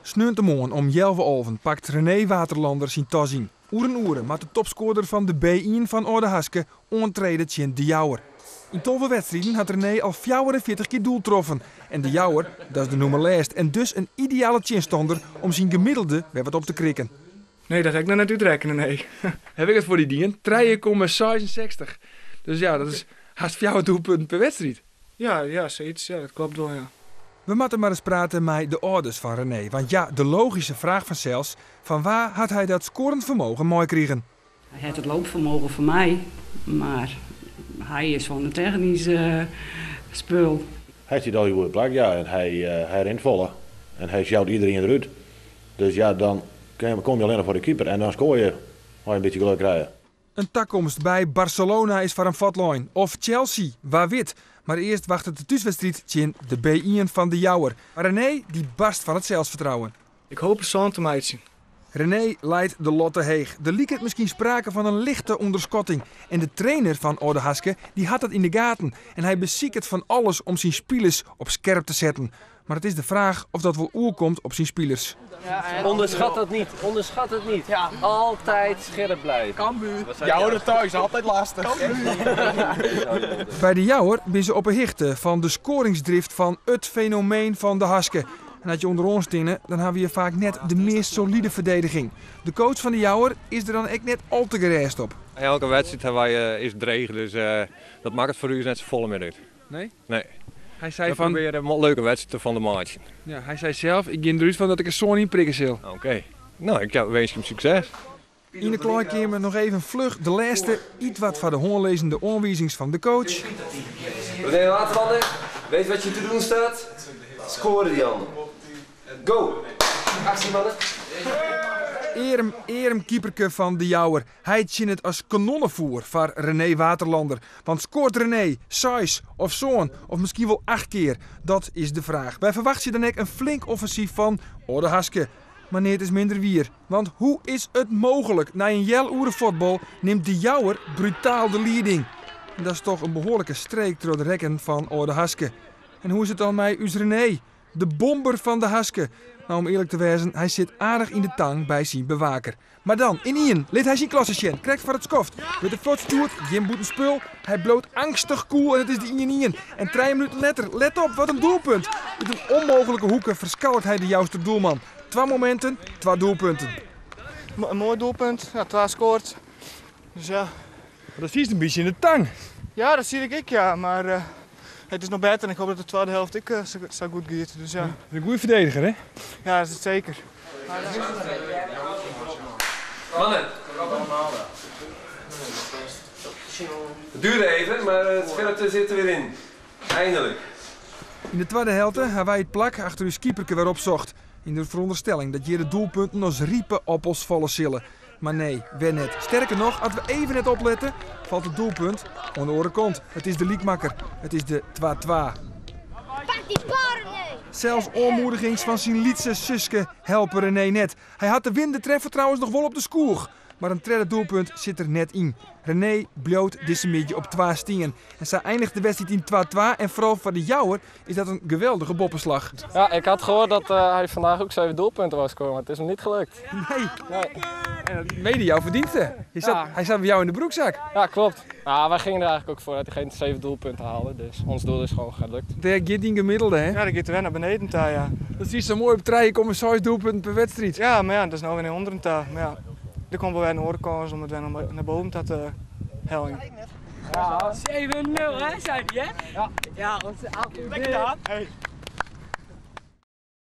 Sneontemoarn om healwei alven pakt René Waterlander syn tas yn. Oer in oere moat de topskoarder fan de B-ien fan Aldehaske oantrede tsjin De Jouwer. Yn 12 wedstriden hat René al 44 kear doel troffen. En De Jouwer, dat is de nûmer lêst en dus in ideale tsjinstanner om syn gemiddelde wer wat op te krikken. Nee, dat ha ik noch net útrekkene, nee. Haw ik it foar dy dien? 3,66. Dus ja, dat is hast 4 doelpunten per wedstriid. Ja, ja, sayts. Ja, dat kloppet wol, ja. We moatte mar ris prate mei de âlders fan René. Want ja, de logyske fraach fansels, fan wa hat hy dat skoarend fermogen meikrigen? Hy hat it loopfermogen fan my, mar hy is fan it technysk spul. Hy stiet al goed plak, ja, en hy rint folle. En hy sjouwt iedereen derút. Dus ja, dan kom je allinnich foar de keeper en dan skoar je, as je in bytsje gelok krije. In takomst by Barcelona is foar him fuortlein. Of Chelsea, wa wit. Mar earst wachtet de thúswedstriid tsjin de B-ien fan De Jouwer. Mar René dy barst fan it selsfertrouwen. Ik hoopje sân te meitsjen. René leit de latte heech. Der liket miskien sprake fan in lichte ûnderskatting. En de trainer fan Aldehaske dy hat dat yn de gaten. En hy besiket fan alles om syn spilers op skerp te setten. Mar it is de fraach oft dat wol oerkomt op syn spilers. Onderschat dat niet, onderschat het niet. Altijd scherp blijven. Cambuur. Jouwer thuis, altijd lastig. By de Jouwer binne se op 'e hichte fan de skoaringsdrift fan it fenomeen fan de Haske. En as je ûnderoan steane, dan hawwe je faak net de meast solide ferdediging. De coach fan de Jouwer is der dan ek net al te gerêst op. Elke wedstriid hawwe wy is dreech, dus dat makket foar ús net safolle mear út. Nee? Nee. Hy sei We fan, probearje in leuke wedstriid fan te meitsjen. ja, hy sei sels, ik gean derút fan dat ik in sân ynprikke sil. Oké. No, ik winskje him sukses. Yn de klaaikeamer noch even fluch de lêste ietwat foar de hân lizzende oanwizings fan de coach. René Waterlander, weet wat je te doen staat? Scoren Jan. Go! Actie mannen. Earm, earm keeperke fan de Jouwer. Hy tsjinnet as kanonnefoer foar René Waterlander. Want skoart René seis of sân of miskien wol 8 kear? Dat is de fraach. Wy ferwachtsje dan ek in flink offensyf fan Aldehaske. Mar neat is minder wier. Want hoe is it mooglik? Nei in healoere fuotbal nimt de Jouwer brutaal de lieding. En dat is dochs in behoarlike streek troch de rekken fan Aldehaske. En hoe is it dan mei ús René? De bomber fan de Haske. No, om earlik te wêzen, hy sit aardich yn de tang by syn bewaker. Mar dan, ynienen, lit hy syn klasse sjen. Krekt foar it skoft. Wurdt er fuortstjoerd, gjin bûtenspul. Hy bliuwt eangstich koel en it is de 1-1. En 3 minuten letter, let op, wat in doelpunt. Ut in ûnmooglike hoeke ferskalkt hy de Jouster doelman. 2 mominten, 2 doelpunten. In moai doelpunt, ja, 2 skoard. Dus ja. Dat siest in bytsje yn de tang. Ja, dat zie ik ek, ja. Mar it is noch better en ik hoopje dat de tweede helft ek sa goed giet. Dus ja. In goede verdediger, hè? Ja, dat is it seker. Mannen. Het duurde even, maar het scherpte zit er weer in. Eindelijk. Yn de tweede helte hawwe wy it plak achter ús keeperke wer opsocht. Yn de ferûnderstelling dat hjir de doelpunten as ripe oppels falle sille. Mar nee, wer net. Sterker noch, as we even net oplette, falt it doelpunt oan de oare kant. It is de lykmakker. It is de 2-2. Pak dy bal, René! Sels oanmoedigings fan syn lytse suske helpe René net. Hy hat de winnende treffer trouwens noch wol op de skoech. Mar in tredde doelpunt sit der net yn. René bliuwt dizze middei op 2 stean. En sa einiget de wedstriid yn 2-2. En foaral foar de Jouwer is dat in geweldige boppeslach. Ja, ik had gehoord dat hij vandaag ook 7 doelpunten wou scoren, maar het is hem niet gelukt. Nee. Nee. En dat mede jouw verdienste. Ja. Hij zat bij jou in de broekzak. Ja, klopt. Nou, wij gingen er eigenlijk ook voor dat hij geen 7 doelpunten haalde. Dus ons doel is gewoon gelukt. Daar gaat die gemiddelde, hè? Ja, dat gaat er weer naar beneden daar, ja. Dat zie je zo mooi op 3,6 doelpunten per wedstrijd. Ja, maar ja, dat is nou weer een onder een taal. Maar ja, er komt wel weer een andere kans om het weer naar boven te halen. Ja. 7-0, hè, zei hij, hè? Ja. Ja, want ze Lekker dan. Hey.